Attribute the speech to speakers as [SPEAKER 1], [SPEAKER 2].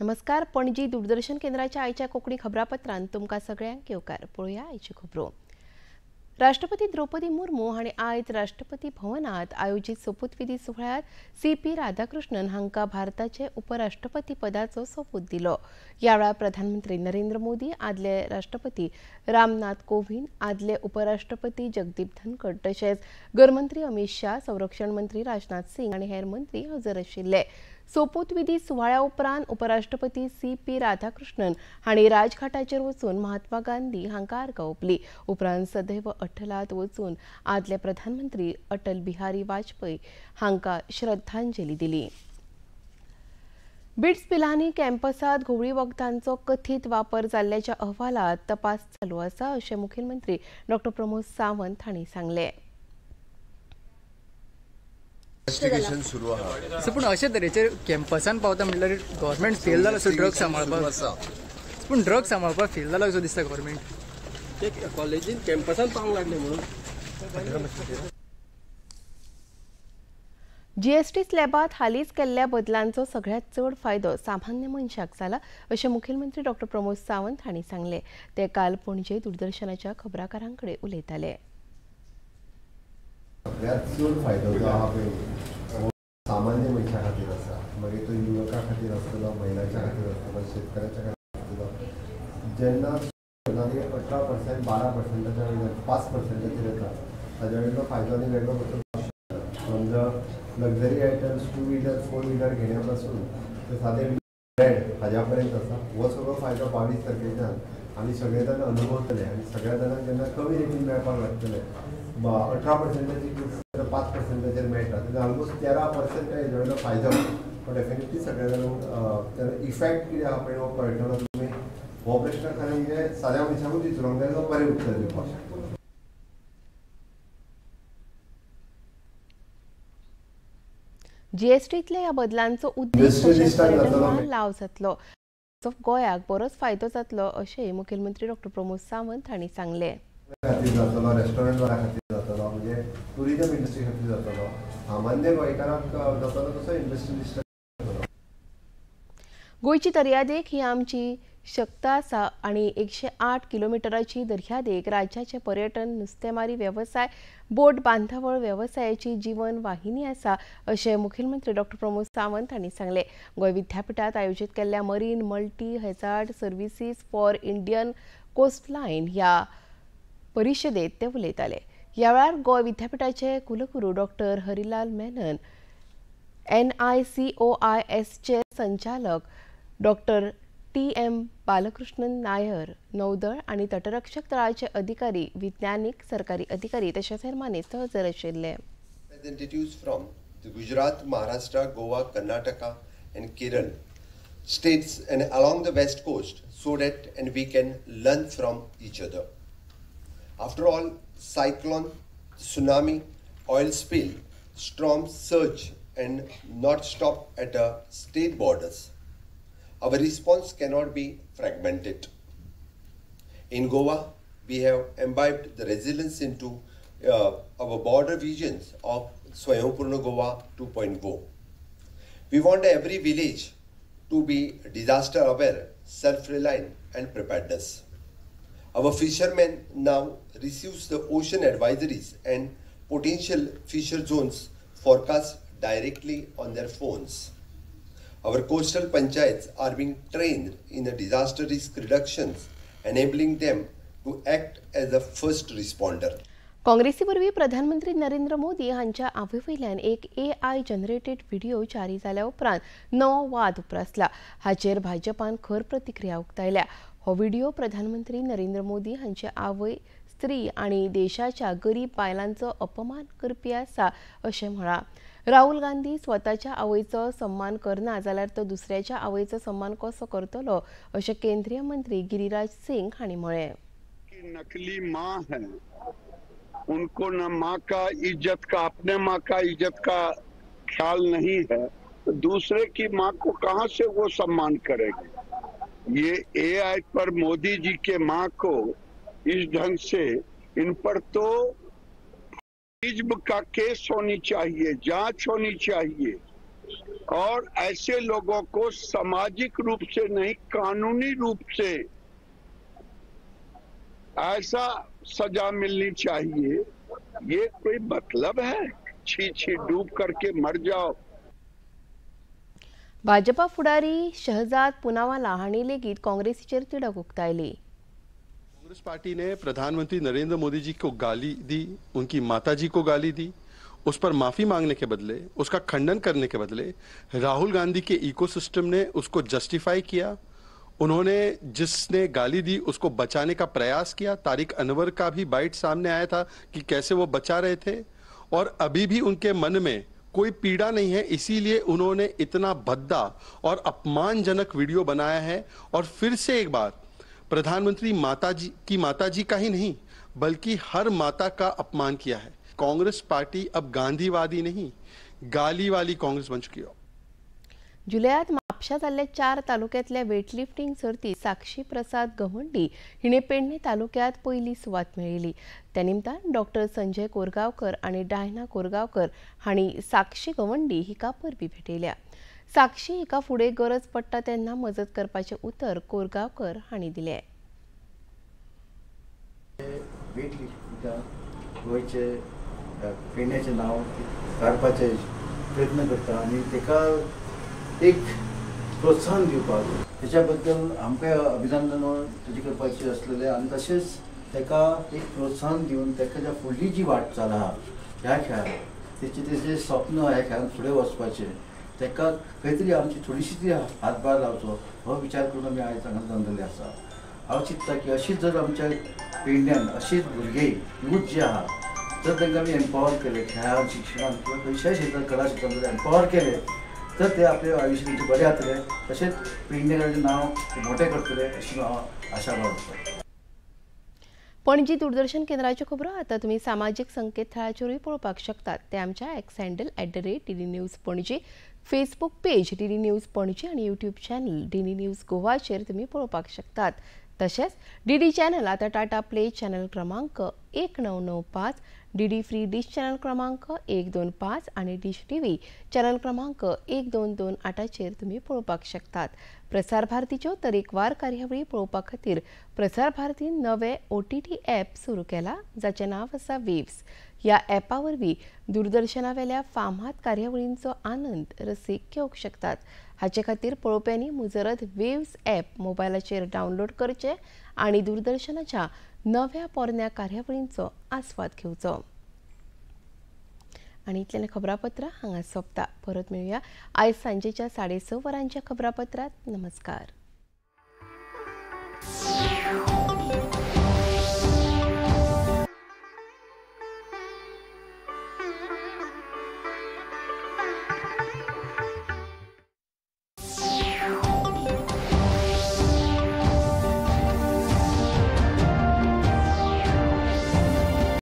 [SPEAKER 1] नमस्कार, पणजी दूरदर्शन केंद्राच्या आयच्या कोंकणी खबरापत्रांत तुमकां सगळ्यांक येवकार. पळोवया आयच्यो खबरो. राष्ट्रपती द्रौपदी मुर्मू हांणी आयज राष्ट्रपती भवनांत आयोजीत सोपूतविधी सुवाळ्यांत सी.पी. राधाकृष्णन हांकां भारताचे उपराष्ट्रपती पदाचो सोपूत दिलो. ह्या वेळार प्रधानमंत्री नरेंद्र मोदी, आदले राष्ट्रपती रामनाथ कोविंद, आदले उपराष्ट्रपती जगदीप धनखड तशेंच गृहमंत्री अमित शाह, संरक्षण मंत्री राजनाथ सिंग आनी हेर मंत्री हजर आशिल्ले. सोपूतविधी सुवाळ्या उपरांत उपराष्ट्रपती सी.पी. राधाकृष्णन हांणी राजघाटाचेर वचून महात्मा गांधी हांकां आर्गां ओंपली. उपरांत सदैव अटलांत वचून आदले प्रधानमंत्री अटल बिहारी वाजपेयी हांकां श्रद्धांजली दिली. बिट्स पिलानी कॅम्पसांत घुंवळी वखदांचो कथीत वापर जाल्ल्याच्या अहवालात तपास चालू आसा अशें मुखेलमंत्री डॉ प्रमोद सावंत हांणी सांगलें.
[SPEAKER 2] इन्व्हेस्टिगेशन सुरू आहा.
[SPEAKER 3] पूण अशे तरेचे कॅम्पसान पावता म्हणल्यार गव्हर्मेंट फेल जाला असो ड्रग सांबाळपाक. पूण ड्रग सांबाळपाक फेल जाला असो दिसता गव्हर्मेंट.
[SPEAKER 4] ते कॉलेजीन कॅम्पसान पावंक लागले म्हणून.
[SPEAKER 1] जीएसटी स्लॅबात हालींच केल्ल्या बदलांचो सगळ्यांत चड फायदो सामान्य मनशाक जाला अशें मुखेलमंत्री डॉ प्रमोद सावंत हांणी सांगलें. ते काल पणजे दूरदर्शनाच्या खबराकारां कडेन उलयताले.
[SPEAKER 2] सगळ्यांत चड फायदो जो आहा पळय हो सामान्य मनशा खातीर आसा. मागीर तो युवका खातीर आसतलो, महिलांच्या खातीर आसतलो, शेतकऱ्यांच्या खातीर आसतलो. जेन्ना 18% 12%च्या वयल्यान 5%चेर येता ताज्या वयलो फायदो आनी वेगळो कसो. समजा luxury items 2 wheeler 4 wheeler घेण्या पासून ते सादे ब्रेड हाज्या पर्यंत आसा. हो सगळो फायदो 22 तारखेच्यान आमी सगळे जाण अनुभवतले आनी सगळ्या जाणांक जेन्ना कमी रेटीन मेळपाक लागतले 18%ची 5%चेर मेळटा तेन्ना ऑलमोस्ट 13% हेजो वयलो फायदो हो डेफिनेटली सगळ्या जाणांक इफेक्ट कितें आहा पळय हो कळटलो. तुमी हो प्रश्न खरें म्हणजे साद्या मनशाकूच विचारूंक जाय, तो बरें उत्तर दिवपाक शकता.
[SPEAKER 1] जीएसटींतल्या ह्या बदलांचो उद्देश तशेंच पर्यटन लाव जातलो, गोंयाक बरोच फायदो जातलो अशेंय मुखेलमंत्री डॉ प्रमोद सावंत हांणी सांगलें.
[SPEAKER 2] खातीर जातलो, रेस्टॉरंट वाल्या खातीर जातलो, म्हणजे टुरिजम इंडस्ट्री खातीर जातलो, सामान्य गोंयकारांक जातलो तसो इंडस्ट्रियलिस्ट.
[SPEAKER 1] गोंयची दर्यादेग ही आमची शक्त आसा आनी 108 किलोमिटराची दर्यादेग राज्याचे पर्यटन, नुस्तेमारी वेवसाय, बोट बांदावळ वेवसायाची जीवन वाहिनी आसा अशें मुखेलमंत्री डॉ प्रमोद सावंत हांणी सांगलें. गोंय विद्यापिठांत आयोजीत केल्ल्या marine multi hazard services for Indian coastline ह्या परिशदेंत ते उलयताले. ह्या वेळार गोंय विद्यापिठाचे कुलगुरू डॉ हरिलाल मेनन, NICOISचे संचालक डॉ टी.एम. बालकृष्णन नायर, नौदळ आनी तटरक्षक दळाचे अधिकारी, विज्ञानीक, सरकारी अधिकारी तशेंच हेर मानेस्त हजर आशिल्ले.
[SPEAKER 2] Representatives from Gujarat, Maharashtra, Goa, Karnataka and Kerala states and along the west coast so that and we can learn from each other. After all, cyclone, tsunami, oil spill, storm surge and not stop at a state borders. Our response cannot be fragmented. In Goa, we have imbibed the resilience into our border visions of Swayampurna Goa 2.0. We want every village to be disaster aware, self-reliant and preparedness. Our fishermen now receives the ocean advisories and potential fisher zones forecast directly on their phones. Our coastal panchayats are being trained in the disaster risk reductions, enabling them to act as a first responder.
[SPEAKER 1] काँग्रेसी वरवीं प्रधानमंत्री नरेंद्र मोदी हांच्या आवयवयल्यान एक AI generated video जारी जाल्या उपरांत नवो वाद उप्रासला. हाचेर भाजपान खर प्रतिक्रिया उक्तायल्या. हो व्हिडिओ प्रधानमंत्री नरेंद्र मोदी हांचे आवय, स्त्री आनी देशाच्या गरीब बायलांचो अपमान करपी आसा अशें म्हळां. राहुल गांधी स्वताच्या आवयचो सन्मान करना जाल्यार तो दुसऱ्याच्या आवयचो सन्मान कसो करतलो अशें केंद्रीय मंत्री गिरिराज सिंग हांणी म्हळें.
[SPEAKER 5] नकली माँ है, उनको न माँ का इज्जत का, अपने माँ का इज्जत का ख्याल नहीं है, तो दूसरे की माँ को कहाँ से वो सम्मान करेंगे. ये एआई पर मोदी जी के माँ को इस ढंग से, इन पर तो का केस होनी चाहिए, जांच होनी चाहिए. और ऐसे लोगों को सामाजिक रूप से नहीं, कानूनी रूप से ऐसा सजा मिलनी चाहिए। ये कोई मतलब है? छी छी डूब करके मर जाओ।
[SPEAKER 1] भाजपा फुडारी शहजाद पुनावाला हांणी लेगीत काँग्रेसीचेर तिडक उक्तायली।
[SPEAKER 6] कांग्रेस पार्टी ने प्रधानमंत्री नरेंद्र मोदी जी को गाली दी, उनकी माताजी को गाली दी। उस पर माफी मांगने के बदले, उसका खंडन करने के बदले राहुल गांधी के इकोसिस्टम ने उसको जस्टिफाई किया। उन्होंने जिसने गाली दी उसको बचाने का प्रयास किया। तारिक अनवर का भी बाइट सामने आया था कि कैसे वो बचा रहे थे, और अभी भी उनके मन में कोई पीड़ा नहीं है, इसीलिए उन्होंने इतना भद्दा और अपमानजनक वीडियो बनाया है। और फिर से एक बार प्रधानमंत्री माताजी का ही नहीं बल्कि हर माता का अपमान किया है। कांग्रेस पार्टी अब गांधीवादी नहीं, गाली वाली कांग्रेस बन चुकी है।
[SPEAKER 1] जुलयात म्हापशा जाल्ल्या 4 तालुक्यांतल्या वेटलिफ्टिंग सर्तीत साक्षी प्रसाद गवंडी हिणे पेडणे तालुक्यांत पयली सुवात मेळयली। त्या निमतान डॉक्टर संजय कोरगांवकर आनी डायना कोरगांवकर हांणी साक्षी गवंडी हिका परबी भेटयल्या। साक्षी हिका फुडें गरज पडटा तेन्ना मजत करपाचें उतर कोरगांवकर हांणी दिलें।
[SPEAKER 7] गोंयचे पेडण्याचें नांव काडपाचे प्रयत्न करता आनी ताका एक प्रोत्साहन दिवपाक तेच्या बद्दल आमकां अभिनंदन तेजें करपाचें आसलेलें आनी तशेंच ताका एक प्रोत्साहन दिवन ताका ज्या फुडली जी वाटचाल आहा ह्या खेळान तेचें तेजें स्वप्न ह्या खेळान फुडें वचपाचें ताका खंय तरी आमची थोडीशी ती हातभार लावचो हो विचार करून आमी आयज हांगा जमलेले आसा। हांव चिंतता की अशीच जर आमच्या पेडण्यान अशीच भुरगे यूथ जे आहा जर तांकां आमी एम्पावर केले खेळान, शिक्षणान किंवा खंयच्याय क्षेत्रान, कला क्षेत्रान जर एम्पावर केले तर ते आपले आयुष्य तेंचें बरें जातलें, तशेंच पेडणेकारांचें नांव मोटें करतले अशी हांव आशा बाळगुता।
[SPEAKER 1] पणजी दूरदर्शन केंद्राच्यो खबरो आतां तुमी सामाजीक संकेतथळाचेरूय पळोवपाक शकतात। ते आमच्या X handle @DD News Panaji, Facebook page DD News Panaji आनी यूट्यूब चॅनल डीडी न्यूज गोवाचेर तुमी पळोवपाक शकतात। तशेंच डीडी चॅनल आतां टाटा प्ले चॅनल क्रमांक 1995, डीडी फ्री डिश चॅनल क्रमांक 125 आनी डिश टीव्ही चॅनल क्रमांक 1228चेर तुमी पळोवपाक शकतात। प्रसार भारतीच्यो तरेकवार कार्यावळी पळोवपा खातीर प्रसार भारतीन नवे OTT app सुरू केला, जाचें नांव आसा वेव्स। ह्या ॲपा वरवीं दूरदर्शनावेल्या फामाद कार्यावळींचो आनंद रसीक घेवंक शकतात। हाचे खातीर पळोवप्यांनी मुजरत वेव्स ॲप मोबायलाचेर डावनलोड करचें आनी दूरदर्शनाच्या नव्या पोरण्या कार्यावळींचो आस्वाद घेवचो। आनी इतल्यान खबरापत्रां हांगा सोंपता। परत मेळुया आयज सांजेच्या 6:30 वरांच्या खबरापत्रांत। नमस्कार।